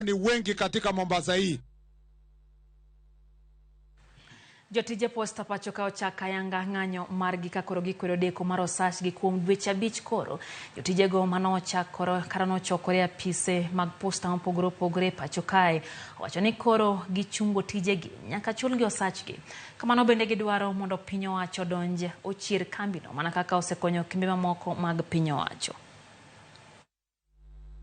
Ni wengi katika Mombasa hii. Jotije posta pacho ka ochak ayanga ng'anyo margi ka koro gikwedo deko mar osachgi kuom dweche 5 koro. Jotijego manochakore kata nochokore e apise mag posta mopogore opogore e pacho kae owacho ni koro gichungo tijegi nyaka chulgi osachgi. Kamano bende gidwaro mondo piny owacho odonj ochier kambino mana kaka osekonyo kembe mamoko mag piny owacho.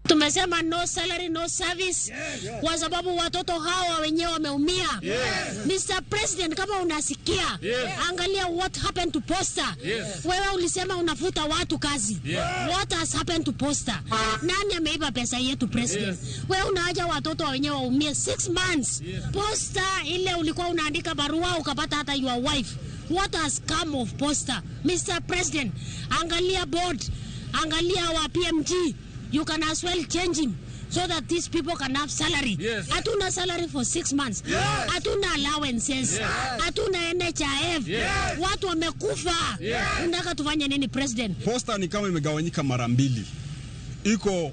Tumesema no salary no service, yes. Kwa sababu watoto hawa wenyewe wameumia. Yes. Mr. President, kama unasikia, yes, angalia what happened to Posta. Yes. Wewe ulisema unafuta watu kazi. Yes. What has happened to Posta? Nani ameiba pesa yetu, President? Yes. Wewe unaacha watoto wenyewe waumie 6 months. Yes. Posta ile ulikuwa unaandika barua ukapata hata your wife. What has come of Posta? Mr. President, angalia board, angalia wa PMG. You can as well change him so that these people can have salary. Yes. Hatuna salary for 6 months. Yes. Hatuna allowances. Yes. Hatuna NHIF. Yes. Watu wamekufa. Yes. Unataka tufanye nini, President? Posta ni kama imegawanyika mara mbili. Iko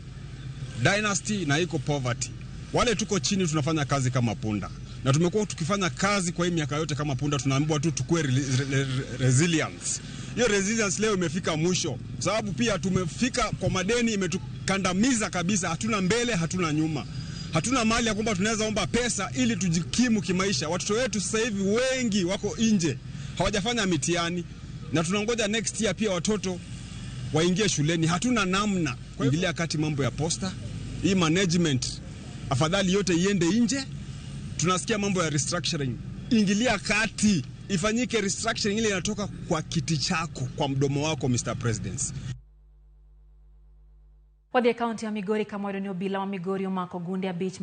dynasty na iko poverty. Wale tuko chini tunafanya kazi kama punda. Na tumekuwa tukifanya kazi kwa hii miaka yote kama punda, tunaambiwa tu tukue resilience. Hiyo resilience leo imefika mwisho. Sababu pia tumefika kwa madeni, imetukandamiza kabisa, hatuna mbele, hatuna nyuma. Hatuna mali ya kwamba tunaweza omba pesa ili tujikimu kimaisha. Watoto wetu sasa hivi wengi wako nje, hawajafanya mitihani, na tunangoja next year pia watoto waingie shuleni. Hatuna namna. Kuingilia kati mambo ya posta, hii management afadhali yote iende nje. Tunasikia mambo ya restructuring. Ingilia kati, ifanyike restructuring ile inatoka kwa kiti chako, kwa mdomo wako, Mr. President. Wadhi e kaunti ya Migori kama wayudo ni obila wa Migori omako gunde 5.